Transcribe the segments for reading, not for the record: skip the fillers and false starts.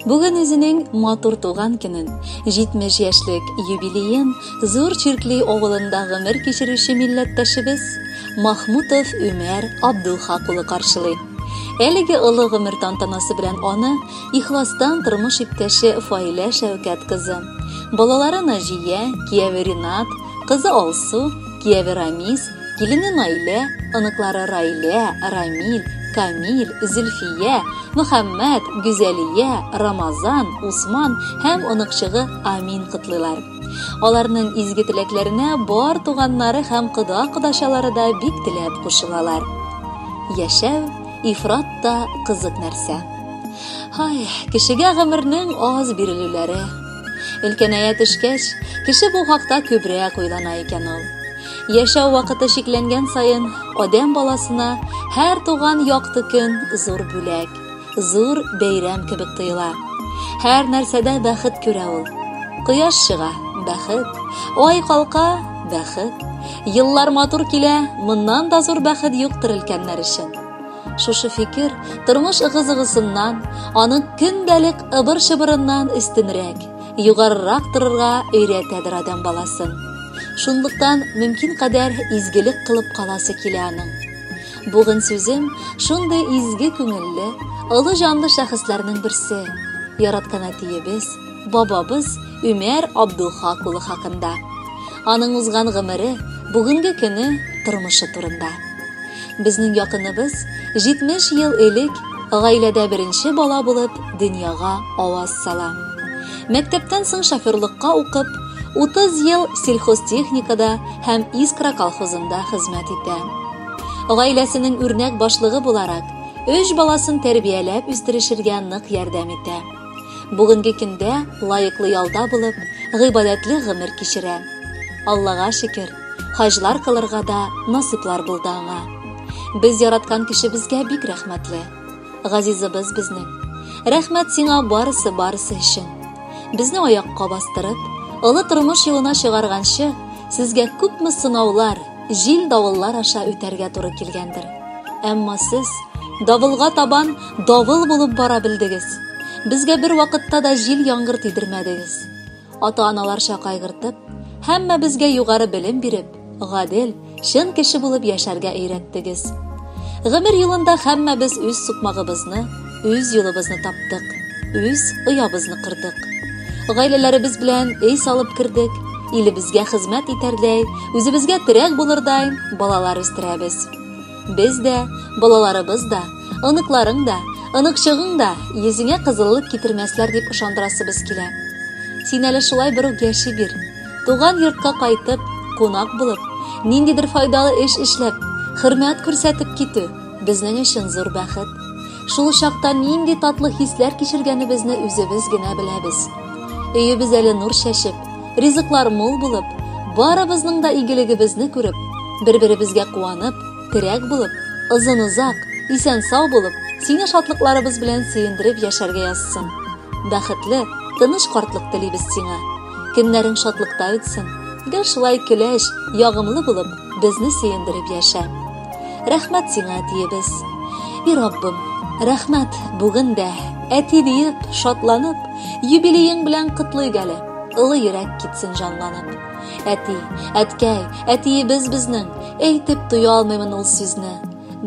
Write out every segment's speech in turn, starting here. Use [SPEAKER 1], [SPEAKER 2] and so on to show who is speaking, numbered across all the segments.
[SPEAKER 1] Бүген үзенең матур туган көнен, 70 яшьлек юбилеен Зур Чиркли авылында гомер кичерүче милләттәшебез Махмутов Үмәр Абдулхак улы каршылый. Әлеге олы гомер тантанасы белән аны ихластан тормыш иптәше Фаилә Шәүкәт кызы, балалары Наҗия, кияве Ринат, кызы Алсу, кияве Рамис, Килене Наилә, оныклары Райлә, Рамил, Камил, Зөлфия, Мөхәммәт, Гүзәлия, Рамазан, Усман һәм оныкчыгы Амин котлыйлар. Аларның изге теләкләренә бар туганнары һәм кода-кодачалары да бик теләп кушылалар. Яшәү ифрат та кызык нәрсә. Һай, кешегә гомернең аз бирелүләре. Өлкәнәя төшкәч, кеше бу хакта күбрәк уйлана икән ул. Яшәү вакыты чикләнгән саен, адәм баласына һәр туган якты көн зур бүләк, зур бәйрәм кебек тоела. Һәр нәрсәдә бәхет күрә ул. Кояш чыга, бәхет, ай калка, бәхет. Еллар матур килә, моннан да зур бәхет юктыр өлкәннәр өчен. Шушы фикер тормыш ыгы-зыгысыннан, аның көндәлек ыбыр-чыбырыннан өстенрәк, югарырак торырга өйрәтәдер адәм баласын. Шунлыктан мөмкин кадәр изгелек кылып каласы килә аның. Бүген сүзем шундый изге күңелле, олы җанлы шәхесләрнең берсе, яраткан әтиебез, бабабыз Үмәр Абдулхак улы хакында. Аның узган гомере, бүгенге көне, тормышы турында. Безнең якыныбыз 70 ел элек гаиләдә беренче бала булып дөньяга аваз сала. Мәктәптән соң шоферлыкка укып, 30 ел сельхозтехникада һәм Искра колхозында хезмәт итә. Гаиләсенең үрнәк башлыгы буларак, өч баласын тәрбияләп үстерешергә нык ярдәм итә. Бүгенге көндә лаеклы ялда булып, гыйбадәтле гомер кичерә. Аллага шөкер, хаҗлар кылырга да насыйплар булды аңа. Без яраткан кешебезгә бик рәхмәтле. Газизыбыз безнең. Рәхмәт сиңа барысы-барысы өчен. Безне аякка бастырып, олы тормыш юлына чыгарганчы, сезгә күпме сынаулар, җил-давыллар аша үтәргә туры килгәндер. Әмма сез давылга табан давыл булып бара белдегез. Безгә бер вакытта да җил-яңгыр тидермәдегез. Ата-аналарча кайгыртып, һәммәбезгә югары белем биреп, гадел, чын кеше булып яшәргә өйрәттегез. Гомер юлында һәммәбез үз сукмагыбызны, үз юлыбызны таптык, үз оябызны кырдык. Гаиләләребез белән өй салып кердек, илебезгә хезмәт итәрдәй, үзебезгә терәк булырдай балалар үстерәбез. Без дә, балаларыбыз да, оныкларың да, оныкчыгың да йөзеңә кызыллык китермәсләр дип ышандырасыбыз килә. Син әле шулай бер үк яши бир. Туган йортка кайтып, кунак булып, ниндидер файдалы эш эшләп, хөрмәт күрсәтеп китү безнең өчен зур бәхет. Шул чакта нинди татлы хисләр кичергәнебезне үзебез генә беләбез. Өебез әле нур чәчеп, ризыклар мул булып, барыбызның да игелегебезне күреп, бер-беребезгә куанып, терәк булып, озын-озак, исән-сау булып, сине шатлыкларыбыз белән сөендереп яшәргә язсын. Бәхетле, тыныч картлык телибез сиңа. Көннәрең шатлыкта үтсен. Гел шулай көләч, ягымлы булып, безне сөендереп яшә. Рәхмәт сиңа, әтиебез. И Раббым, рәхмәт бүген дә әти диеп, шатланып, юбилеең белән котлыйк әле. Олы йөрәк китсен җанланып. Әти, әткәй, әтиебез безнең, әйтеп туя алмыймын ул сүзне.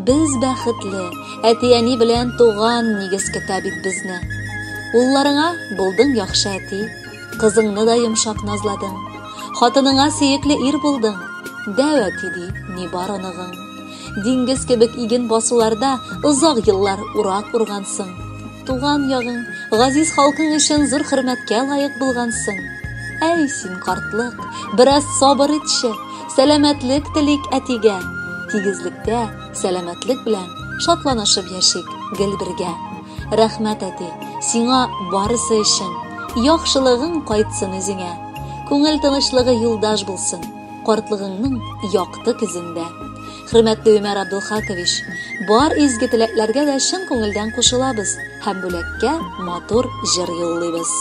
[SPEAKER 1] Без бәхетле, әти-әни белән туган нигез көтә бит безне. Улларыңа булдың яхшы әти, кызыңны да йомшак назладың. Хатыныңа сөекле ир булдың, дәү әти ди, ни бар оныгың. Диңгез кебек иген басуларда озак еллар урак ургансың. Туган ягың, газиз халкың өчен зур хөрмәткә лаек булгансың. Әй, син картлык, бераз сабыр итче, сәламәтлек телик әтигә. Тигезлектә, сәламәтлек белән шатланышып яшик гел бергә. Рәхмәт, әти, сиңа барысы өчен. Яхшылыгың кайтсын үзеңә. Күңел тынычлыгы юлдаш булсын картлыгыңның якты көзендә. Хөрмәтле Өмәр Абдулхакович, бар изге теләкләргә дә чын күңелдән кушылабыз һәм бүләккә матур җыр юллыйбыз.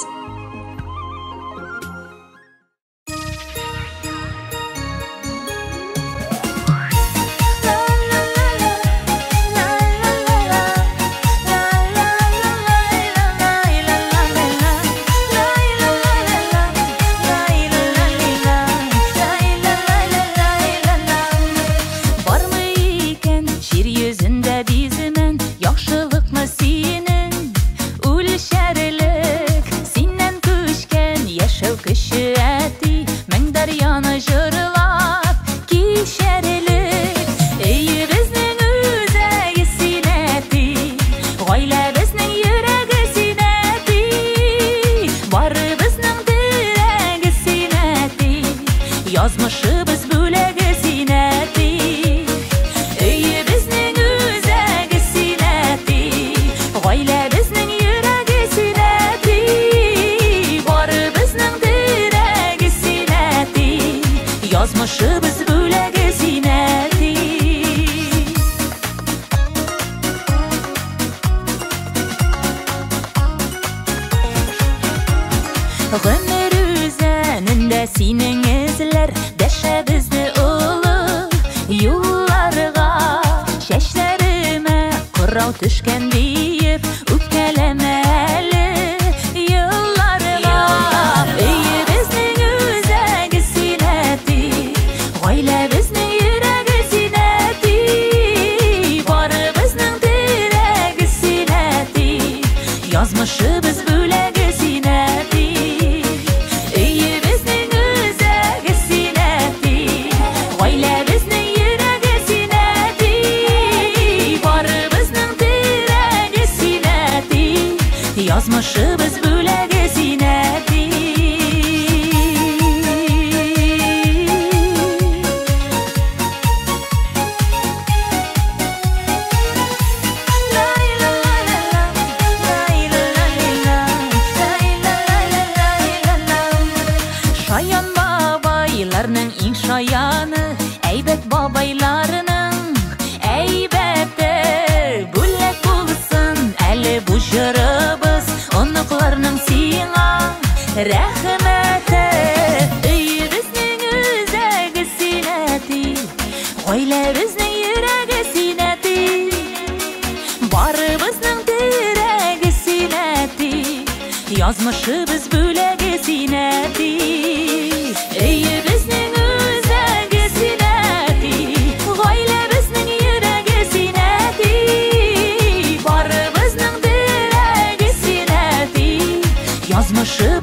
[SPEAKER 2] Гомер үзәнендә синең эзләр дәшә безне олы юлларга. Чәчләремә кырау төшкән диеп үпкәләмә әле елларга. Өебезнең үзәге син, әти, гаиләбезнең йөрәге син, әти, барыбызның терәге син, әти, язмышыбыз бүләге син, әти. Өебезнең үзәге син, әти, гаиләбезнең йөрәге син, әти, барыбызның терәге син, әти, язмышыбыз бүләге син, әти. Шаян бабайларның иң шаяны, әйбәт бабайларның әйбәте. Бүләк булсын әле бу җырыбыз, оныкларның сиңа рәхмәте. Өебезнең үзәге син, әти, гаиләбезнең йөрәге син, әти, барыбызның терәге син, әти, язмышыбыз бүләге син, әти. Өебезнең үзәге син, әти, гаиләбезнең йөрәге син, әти, барыбызның терәге син, әти, язмышыбыз